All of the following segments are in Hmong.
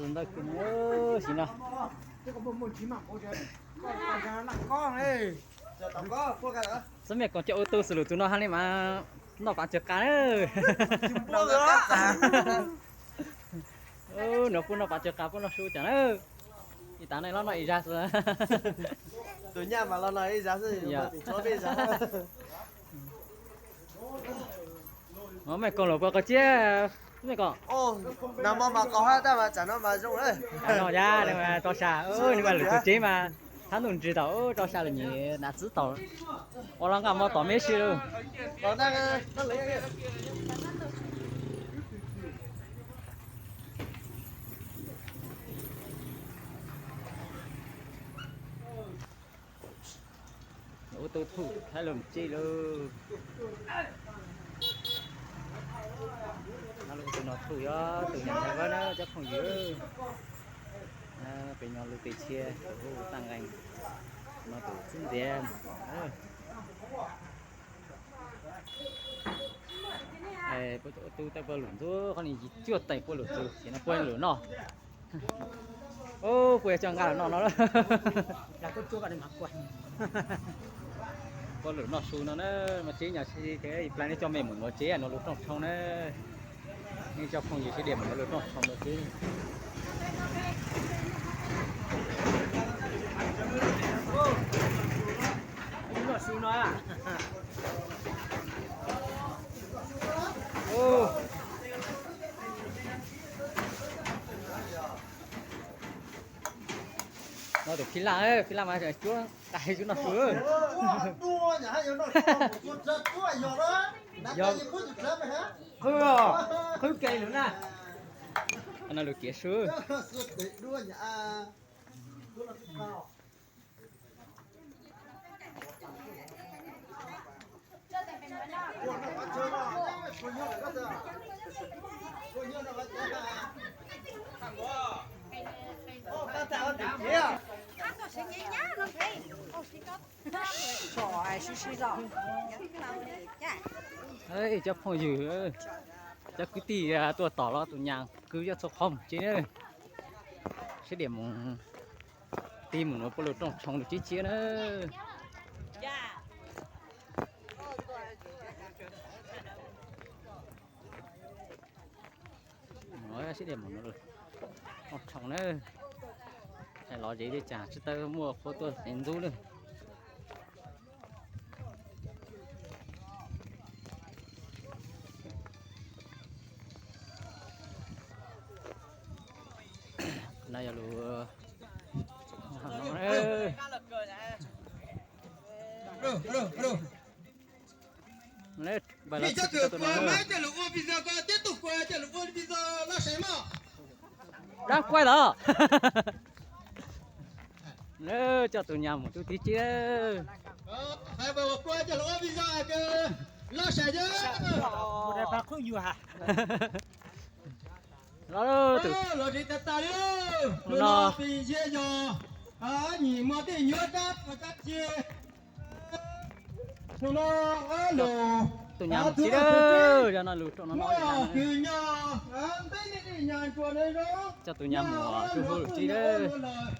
Tus ntawd kws sim no. Xwb mej koom coj ua tug xwm lwm tus no hab li mas noj pav tsawg qas na. Nws puab noj pav tsawg qas puab noj su cas na. Ib tav neej los noj ib zag xwb. Tus nyaj mas los noj ib zag xwb. Mej koom lawm puas qhov tsiab, mej koom. Nag hmo mas qhov hab tab mas tsam no mas zoo lawm. Tsam no yog rau sa, nws mas lwm tus tsev mas thab ntuj ntsis tau rau sa lawm nyem nav txwb tau. Ua los nqaj mo tom meb si lawm. Ua tug thuj thaib lug tseb lawm. Tus no thuj yog tus nyam ntawd na cov phooj ywg. Peb nyob lub teb chaws hu Taj Nqeeg no tus xwb ntiag. Puab tub tau puab lwm ntxuav qhov ni yim cuaj teev puab lwm tus ces no puab lwm noj. Puab yog coj nqa lawm noj no. Puab lwm noj su no na, mas tsev nyam si ces ib plag nej coj mej mus nuav tsev nuav lug rooj tshoo na. Nej coj phooj ywg sib diam mus nuav lug rooj tshoo no xwb. No tus phij laj, phij laj mas cuab qas cuab noj su. Qhwv kev lug na. No lug kev su. Cov phooj ywg, cov kwv tij tuaj tom los tus nyam kwv coj txhua qhov mus tsev na. Sib diam mus, tig mus nuav puab lug rooj tshoo lug tsib tsib na. Sib diam mus nuav rooj tshoo na. Lov zes li cas tsis tau muaj qhua tuaj tsev ntxub na. No yog lub, nej cov tus kuas mas coj lug ua video, koj tib tug kuas coj lug ua video laj saib mog. Dab kuaib los. Coj tus nyam mus tub tig tsib. Hais kuas coj lug ua video kws laj saib yog. Los tsev tag tag li. Tus no pis yog nyim muag tej nyuag dab kuas dab tsi. Tus no lug tus nyam mus tsev lawm, yog no lug rooj no no. Coj tus nyam mus tsuj hub lug tsev lawm.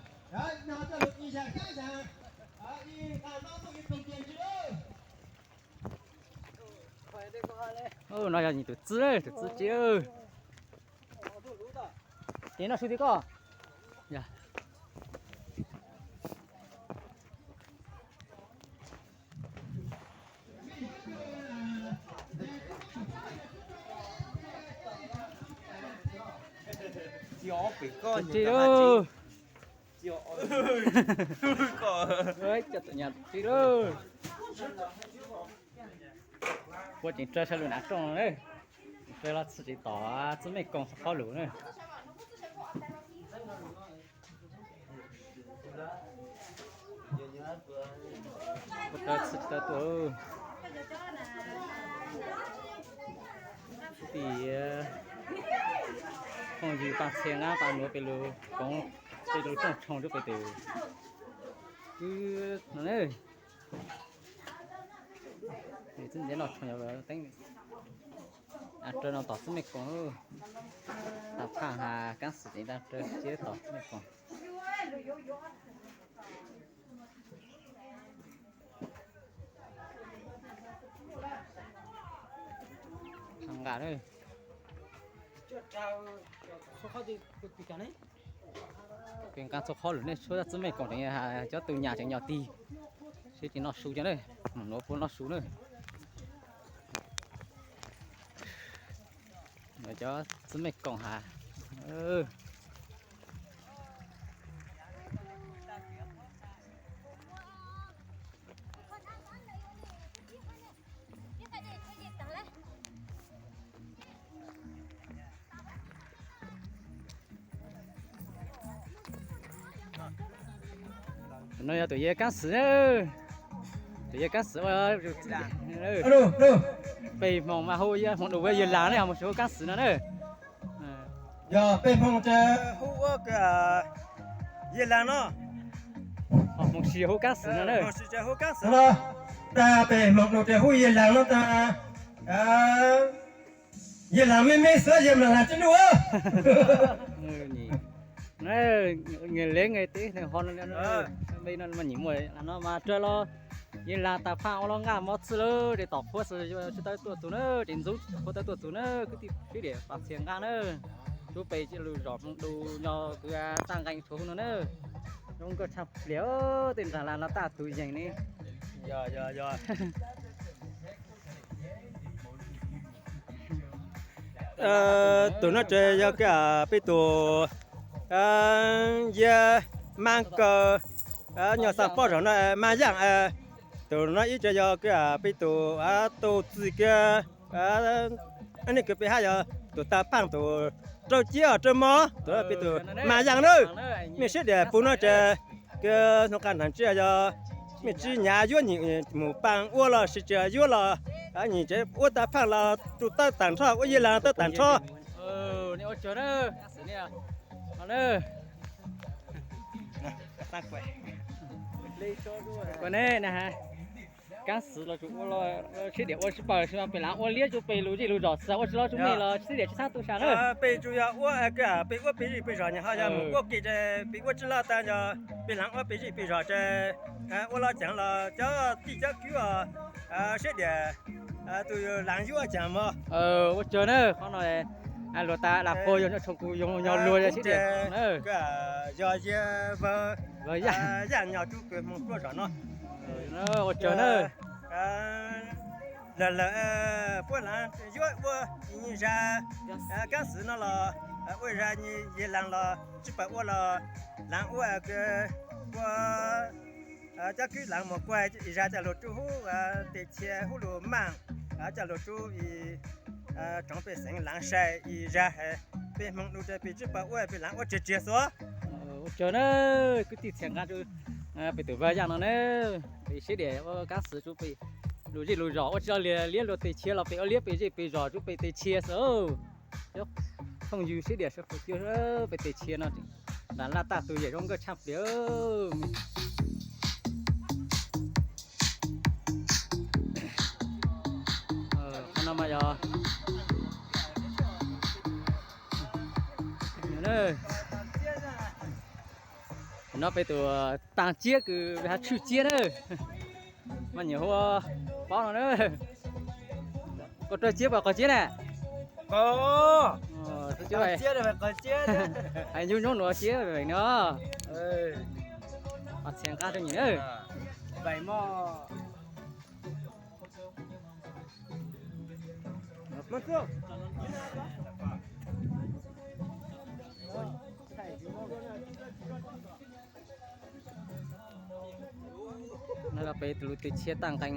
No yog nyias tus txwb, tus txwb tsev. Ces noj su twg koj? Tsev lawm. Coj tus nyam tsev lawm. Puab tseem raws sawv lug nav rooj no na. Raws los txhij tseem tom txwb mej koom qhov lug na. Puab raws txhij tsis tau tuaj. Kwv tij phooj ywg, pab txhia nqab pab nuav peb lug koom, peb lug rooj tshoo rua peb tus kwv no na. Txwb ntiav noj tshoo yog teeb. Dag raws no tom Xwb Mej Koom, Tag Phaj has Kaab Xwm ces dag raws tsiab tom Xwb Mej Koom. Nqa, nqa txhua qhov lawm nej, suav Xwb Mej Koom tseem cov tus nyam tseem nyom tig, sib tsis noj su cov na, mus nuav puab noj su na. Cov Xwb Mej Koom has. Tus no yog tus yawg Kaab Xwm, tus yawg Kaab Xwm ua peb hmoov mas hu, hmoov dua ua Yawg Laag ne, hmoov si hu Kaab Xwm no na. Yog peb hmoov tes hu ua Yawg Laag no, hmoov si hu Kaab Xwm no na. Hu Kaab Xwm no, tag peb hmoov dua tes hu Yawg Laag no tag. Yawg Laag me me xwb, Yawg Laag tsi ntuj. Nws le nws teb ho, me no mas nyim muaj no mas rag los, Yawg Laag Tag Phaj ua los nqaj mob txwj lawm, ces tom qhuab xwb tsis tau tuaj txug na, ces ntxub qhuab tau tuaj txug na, kwv tij sib diam pab txhia nqaj na. Rub peb lug zom hmoov du nyob kwv tij tag nqee txhua hnub no na. Zoo nkauj tshaj pliag, tej nraag laj no tag tus yees ne. Tus no ces yog peb tug yawg Maj Kaw, nyob xab pob zog no, Maj Yaaj. Tus no ib tug yog peb tug tug txij kiag, nej kwv peb hab yog tus Tag Phaj tus rau ciab rau mob, tus peb tug Maj Yaaj na. Mej sib diam pug no ces kws hnub qab ntaag tsib yog mej tsib nyam yuav nyim mus paab ua los sis tsis yuav los, nyim tsev ua Tag Phaj los tsuj tawb taag nrho, ua Yawg Laag tawb taag nrho. Kaab Xwm los sib diam ua tsis paub, peb laag ua liab tsuj peb lug zej lug zos xwb, ua tsis lug tsuj mej los sib diam tsis txhab tu sam na. Peb tsuas yog ua, peb ua peb zej peb zos nyag ho yog mus ua ke ces peb ua tsis lug tag, yog peb laag ua peb zej peb zos ces ua los caag los cov tij cov kwv os, sib diam tus laag yuav caag mog. Ua tsaug na, qhov no luag tas lam qhuas yog nyob tshoo kuv yog luag sib diam na. Yog Yawg Vawg Yaaj nyob rub kws hmoov pluaj zos no. Ua tsaug na. Lawm lawm puab laag yuav ua ib zag Kaab Xwm no los ua zag Yawg Laag los tsis paub ua los laag ua, ua cov kwv laag mus kuaj ib zag coj lug rub hub tej chia hub lug maaj, coj lug rub ib tsoom pej xeem laag sai ib zag. Peb hmoov lug ces peb tsis paub ua, peb laag ua tsev tsev xwb. Ua tsaug na, kwv tij txhia nqaa rua peb tug Vawg Yaaj no na, peb sib diam ua Kaab Xwm rua peb lug zej lug zos, ua tsis tau liab liab luag tej chia los peb ua liab peb zej peb zos rua peb tej chia xwb. Cov phooj ywg sib diam sawv daws, peb tej chia no nram laj taj tus yeej zoo nkauj tshaj pliag. Qhov no mas yog no peb tus taag ciab kws has tshwj ciab na, mas nyiam hu pob no na. Koj rau ciab puas qhov ciab na? Hais nyuaj nyuaj nuav ciab no. Txhia nqaj rau nyim na. No peb lug tej chia taj nqee,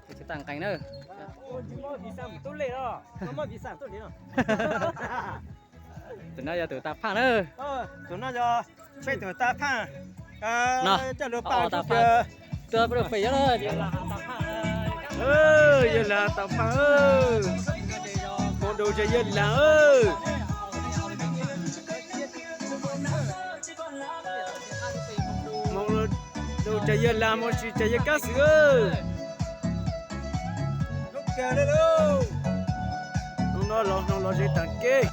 tej chia taj nqee na. Tus no yog tus Tag Phaaj na. Tus no yog peb tus Tag Phaaj. Coj lug paj tua peb lug pem yog, yog Laag Tag Phaaj, mus du tsa yog Laag. Mus du tsa yog Laag, mus tsis tsa yog Kaab Xwm. Hnub no los hnoos los ze taag keg.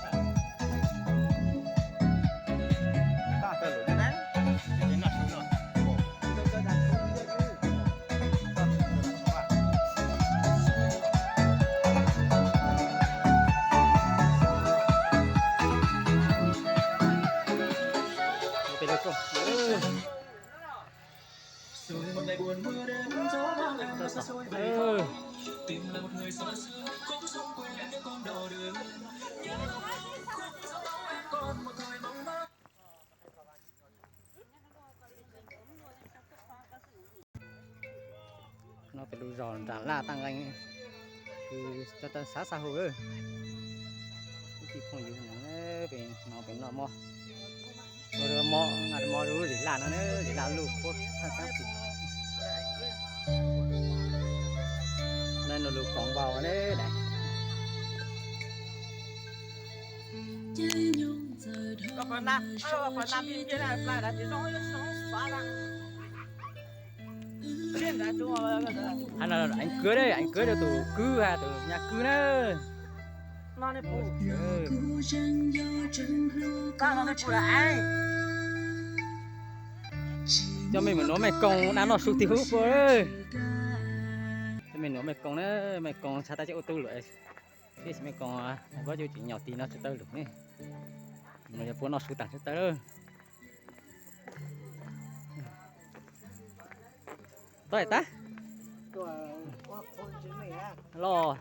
No pem lub zos Nram Laj Tag Nqee, kws cov tawv xav xa hu lawm. Ib txhia phooj ywg no, pem no pem no mob, mob, mob lub zim laj no na, zim laj luj qhuav thaj xaab pim. Nai no lug koom vau ne. Eev kwv, eev kwv rau tus kwv, tus nyab kwv na. Coj mej mus nuav mej koos dab noj su tig hub puab. Coj mej nuav mej koos na, mej koos tshaj tag coj ua tub lug. Tib si mej koos, puab cov tseem nyaum tig no tsis tau lug ne. Yog puab noj su taag tsis tau lawm. Tau tag los,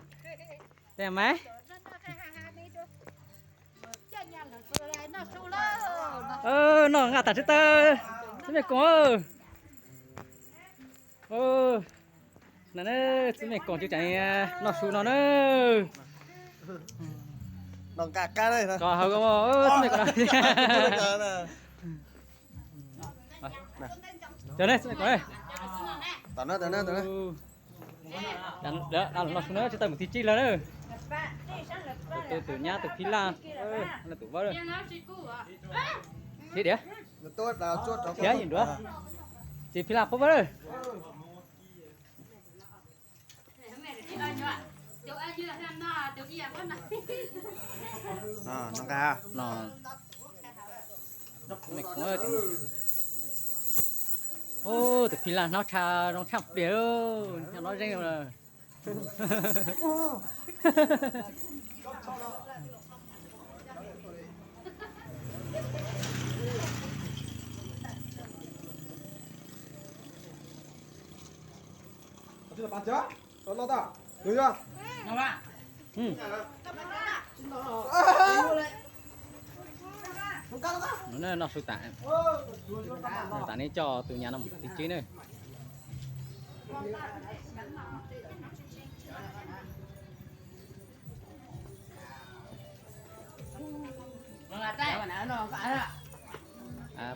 tej mas noj nqaj taag tsis tau, txiv mej koos. Na, txiv mej koos tseem noj su no na. Txiv mej koos, txiv mej koos, noj su na tsis tau mus tig tsib lawm na. Tus, tus nyab tus phib laj, tus vauv, thiab diam, thiab ib nruav, tus phib laj puab vauv. Tus phib laj hnab tsha zoo tshaj pliag, nyob nov zeej lawm. Noj su tas, tas neb coj tus nyam no mus tig tsib na.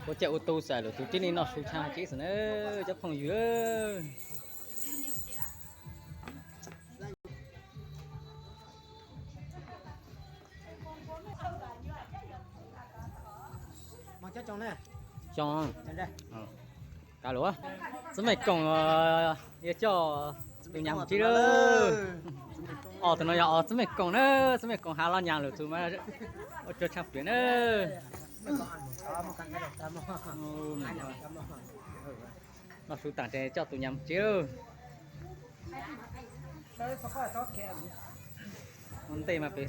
Puab coj ua tub xwb, lwm tus tib neeg noj su tshaj tsib xwb na, cov phooj ywg. Kav lawm, txiv mej koos yuav coj tus nyam mus tsib lawm. Ob tug no yog ob txiv mej koos na, txiv mej koos has los nyam lwm tus mas ua tsaug tshaj pliag na. Noj su tas ces coj tus nyam mus tsib. Ua ntej mas pem.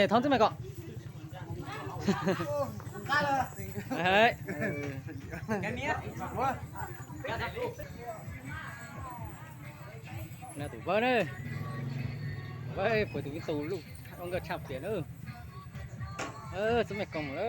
Thoob txiv mej koos. Tus vauv na, vauv puag tus ib tug luj ua nkawj tshaj pliag na. Txiv mej koos mus lawm.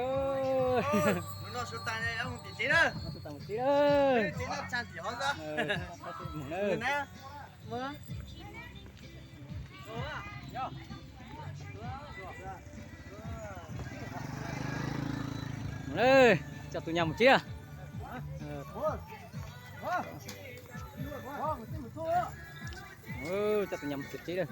Coj tus nyam mus tsib. Coj tus nyam mus tsib lawm.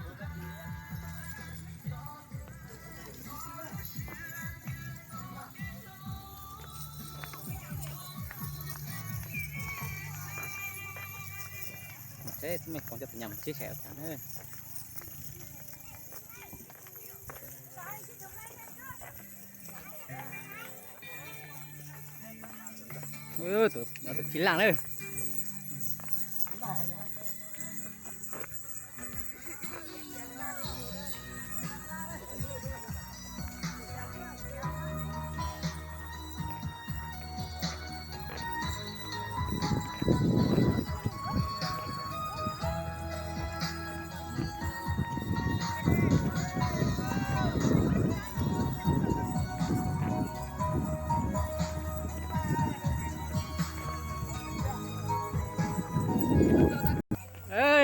Teb txij mej koom coj tus nyam mus tsib xyam tas na. Tus phim laj na.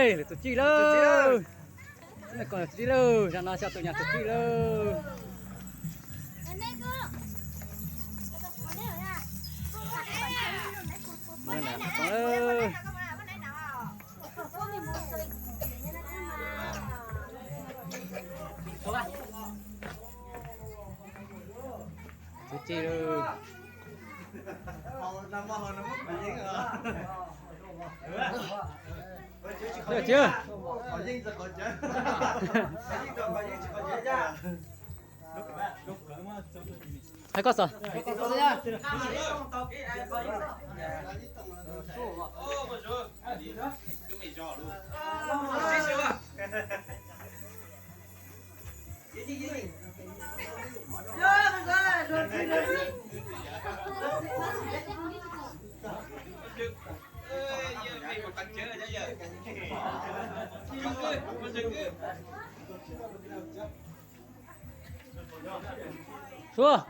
Lwm tus tsij lauj. Tus tsij lauj, zag no xyov tus nyam tus tsij lauj. Tus tsij lauj. Cia, cia. Hais koj xwb. Suav,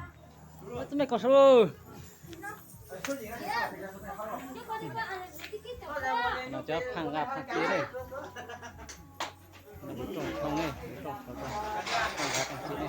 txij mej koom saud lauj. No cov phaaj nqa phaaj txiv ne. Rooj thoob ne, rooj thoob, phaaj nqa phaaj txiv ne.